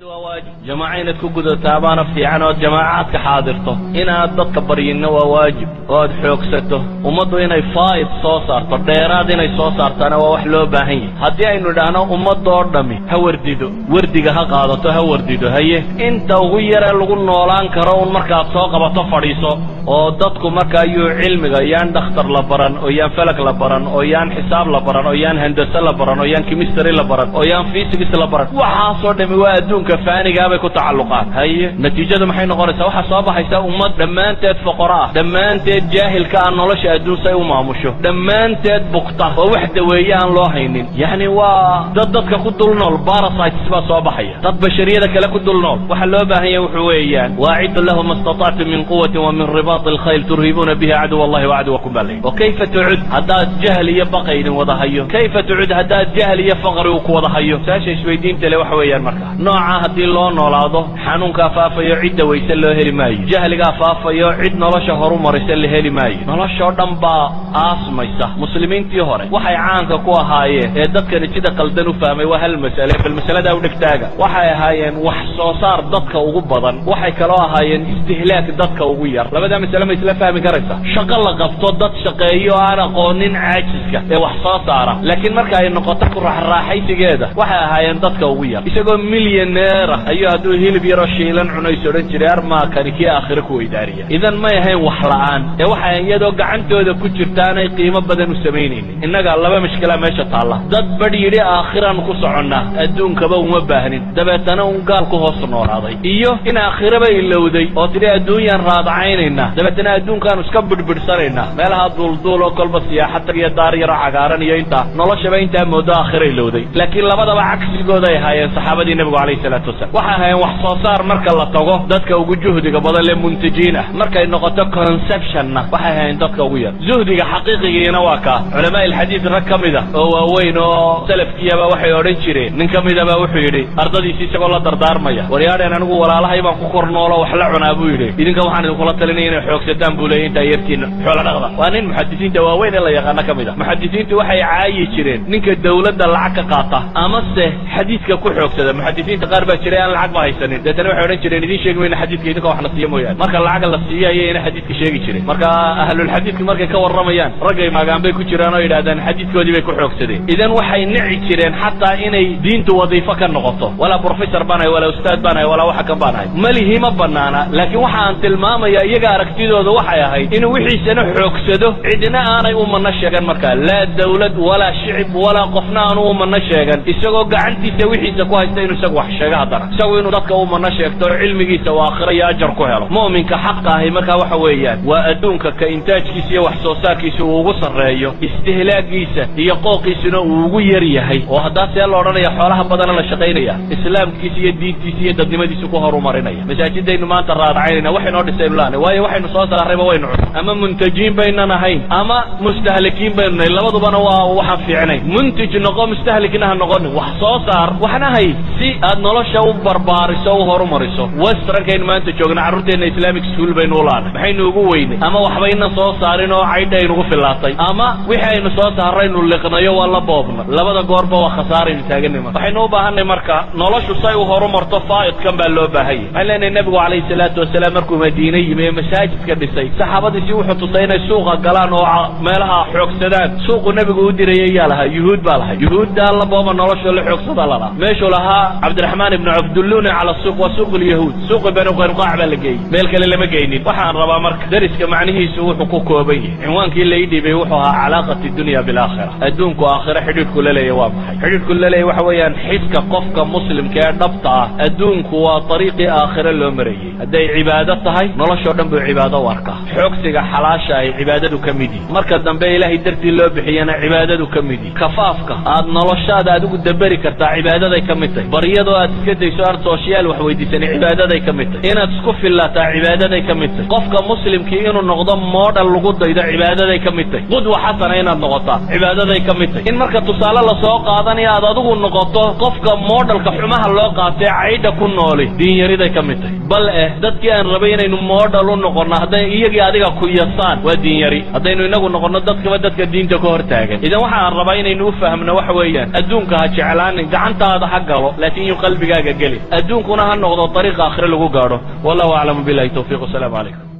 Waa waajib jamaaco inaad ku gudataa baana fiican ood jamaacaadka xaadirto. Inaad dadka baryinna waa waajib oo aad xoogsato. Ummaddu inay faa'id soo saarto, dheeraad inay soo saartaana waa wax loo baahan yahay. Haddii aynu idhaahno ummadoo dhammi ha wardido, wardiga ha qaadato, ha wardido, haye, inta ugu yaree lagu noolaan karo un markaad soo qabato fadhiiso, oo dadku markaa yuu cilmiga yaan dhakhtar la baran, oo yaan falak la baran, oo yaan xisaab la baran, oo yaan handase la baran, oo yaan chemistry la baran, oo yaan physics la baran, waxaasoo dhami waa adduunka faanigaa bay ku tacalluqaan. Haye, natiijadu maxay noqonaysaa? Waxaa soo baxaysa ummad dhammaanteed foqoro ah, dhammaanteed jaahilka ah nolosha adduun say u maamusho, dhammaanteed bugta oo wax daweeye aan loo haynin. Yacni waa dad dadka ku dul nool, parasites baa soo baxaya, dad bashariyada kale ku dul nool. Waxa loo baahan yahay wuxuu weeyaan: وأعدوا لهم ما استطعتم من قوة ومن رباط الخيل ترهبون به عدو الله وعدوكم baa layidhi. وكيف تعد haddaad jahl iyo baqa idin wada hayo? كيف تعد haddaad jahl iyo faqri uu ku wada hayo? Su-aasha isweydiinta le waxa weeyaan, marka noocaa haddii loo noolaado, xanuunkaa faafayo, cidda wayse loo heli maayo, jahligaa faafayo, cid nolosha horu marisa la heli maayo, noloshoo dhan baa aasmaysa. Muslimiintii hore waxay caanka ku ahaayeen ee dadkani sida qaldan u fahmay waa hal masale, bal masaladaa u dhegtaaga. Waxay ahaayeen wax soo saar dadka ugu badan, waxay kaloo ahaayeen istihlaak dadka ugu yar. Labadaa masale ma isla fahmi karaysa? Shaqo la qabto, dad shaqeeyo aan aqoonin caajiska ee wax soo saara, laakiin marka ay noqoto ku raaxraaxaysigeeda waxay ahaayeen dadka ugu yar. Isagoo milyaneera ayuu hadduu hilib yaroo shiilan cunays odhan jiray, armaakani kii aakhire ku weydaariya. Idan may ahayn wax la'aan ee waxay iyadoo gacantooda ku jirta aanay qiimo badan u samaynaynin. Innaga laba mashkilaa meesha taalla: dad badh yidhi aakhiraanu ku soconnaa, adduunkaba uma baahnin, dabeetana un gaal ku hoos noolaaday, iyo in aakhiraba ilowday oo tidhi adduunyaan raadacaynaynaa, dabeetana adduunkaanu iska bidhbidhsanaynaa, meelaha duulduul oo kolba siyaaxad iyo daar yaroo cagaaran iyo intaa noloshaba intaa moodo aakhira ilowday. Laakiin labadaba cagsigooday ahaayeen saxaabadii nebigu calayhi salaatu wasalam. Waxay ahaayeen wax soo saar marka la tago dadka ugu juhdiga badan le, muntajiin ah. Markay noqoto consumptionna waxay ahaayeen dadka ugu yar. Zuhdiga xaqiiqigiina waa kaa. Culamaa ilxadiid rag ka mid a oo waaweyn oo salafkiyaba waxay odhan jireen, nin ka midaba wuxuu yidhi ardadiisi isagoo la dardaarmaya: "Waryaadheen, anigu walaalahay baan ku kor noolo wax la cunaa," buu yidhi. "Idinka waxaan idinkula talinaya inay xoogsataan," buu leeyay, "intaa yartiina xoola dhaqda." Waa nin muxadisiinta waaweyn ee la yaqaano ka mid a. Muxadisiintu waxay caayi jireen ninka dawladda lacag ka qaata amase xadiidka ku xoogsada. Muxadisiinta qaar baa jiray aan lacag ba haysanin, deetana waxay odhan jireen: "Idiin sheegi mayna xadiidka idinka wax la siiyo mooyaane." Marka lacag la siiyo ayayna xadiidka sheegi jireen. Marka ahlulxadiidka markay ka warramayaan raggay maagaan bay ku jiraan oo yidhahdaan xadiidkoodii bay ku xoogsadeen. Idan waxay nici jireen xataa inay diintu wadiifo ka noqoto. Walaa professor baan ahay, walaa ustaad baan ahay, walaa waxa kan baan ahay, malihi ma banaana. Laakiin waxa aan tilmaamaya, iyaga aragtidooda waxay ahayd inuu wixiisana xoogsado, cidna aanay u manno sheegan markaa, laa dawlad walaa shicib walaa qofna aanu u manno sheegan, isagoo gacantiisa wixiisa ku haysta inuu isagu wax sheego, haddana isagu inuu dadka u manno sheegto oo cilmigiisa uu aakhira iyo ajar ku helo. Mu'minka xaqa ahi markaa waxa weeyaan waa adduunka ka intaajkiisa iyo wax soo saarkiisa uu ugu sarreeyo, istihlaagiisa iyo qooqiisuna uu ugu yar yahay. Oo haddaa see la odhanaya xoolaha badana la shaqaynaya, islaamkiisa iyo diintiisa iyo dadnimadiisa ku horumarinaya. Masaajidaynu maanta raadacaynayna waxaynoo dhisaynu laanay, waayo waxaynu soo saarrayba waynu cun. Ama muntajiin baynan ahayn ama mustahlikiin baynu nahay, labadubana waa waxaan fiicnayn. Muntij noqo, mustahlikna ha noqonin. Wax soo saar, waxna hay si aad nolosha u barbaariso, u horumariso. Westernkaynu maanta joogna carruurteenna Islamic school baynu u laanay. Maxaynu ugu weynay? Ama waxbaynan soo saarin oo caydha aynugu filaatay, ama wixii aynu soo saaraynu liqnayo, waa la boobna. Labada goorba waa khasaaraynu taaganay. Marka waxaynu u baahanay marka noloshu say u horumarto faa'idkan baa loo baahan yahay. Waxaan leenahay, nebigu calayhi salaatu wasalaam markuu Madiine yimi ee masaajidka dhisay, saxaabadiisii wuxuu tusay inay suuqa galaan oo meelaha xoogsadaan. Suuqu nebigu u dirayay yaa lahaa? Yuhuud baa lahay. Yuhuuddaa la booba, noloshoo la xoogsada lalahaa. Meeshuu lahaa Cabdiraxmaan ibnu Cabdulluuni cala suuq waa suuq lyahuud, suuqi Banu Qaynuqaac baa la geeyey, meel kale lama geynin. Waxaan rabaa marka dariska macnihiisu wuxuu ku kooban yahay, cinwaankii la ii dhiibay wuxuu ahaa calaaqat dunya bilaakhira, adduunku aakhira xidhiidhku la leeyahy waa maxay? Xidhiidhku la leeyahy waxa weeyaan, xiska qofka muslimka ee dhabta ah, adduunku waa dariiqii aakhiro loo marayey. Hadday cibaado tahay, noloshoo dhan buu cibaado u arkaa. Xoogsiga xalaasha ay cibaadadu ka mid yihi, marka dambe ilaahay dartii loo bixiyana cibaadadu ka mid yihi. Kafaafka aad noloshaada adigu daberi kartaa cibaadaday ka mid tahay. Baryadoo aad iska dayso, aad social wax weydiisanay, cibaadaday ka mid tahay. Inaad isku fillaataa cibaadaday ka mid tahay. Qofka muslimkii inuu noqdo model lagu daydo cibaadaday ka mid tahay. Qudwa xasana inaad noqotaa cibaadaday ka mid tahay. In marka tusaale lasoo qaadanayo aad adigu noqoto qofka modelka xumaha loo qaatee caydha ku nooli, diinyariday ka mid tahay. Bal eh dadkii aan rabay inaynu model u noqonno hadday iyagii Iyagii adiga ku yasaan, waa diin yari. Haddaynu inagu noqonno dadkaba dadka diinta ka hor taagan. Idan waxaan rabaa inaynu u fahmno waxa weeyaan, adduunka ha jeclaanin, gacantaada ha galo, laakiin yuu qalbigaaga geli. Adduunkuna ha noqdo dariiqa aakhire lagu gaadho. Wallahu aclamu, billahi tawfiiq, wasalaamu calaykum.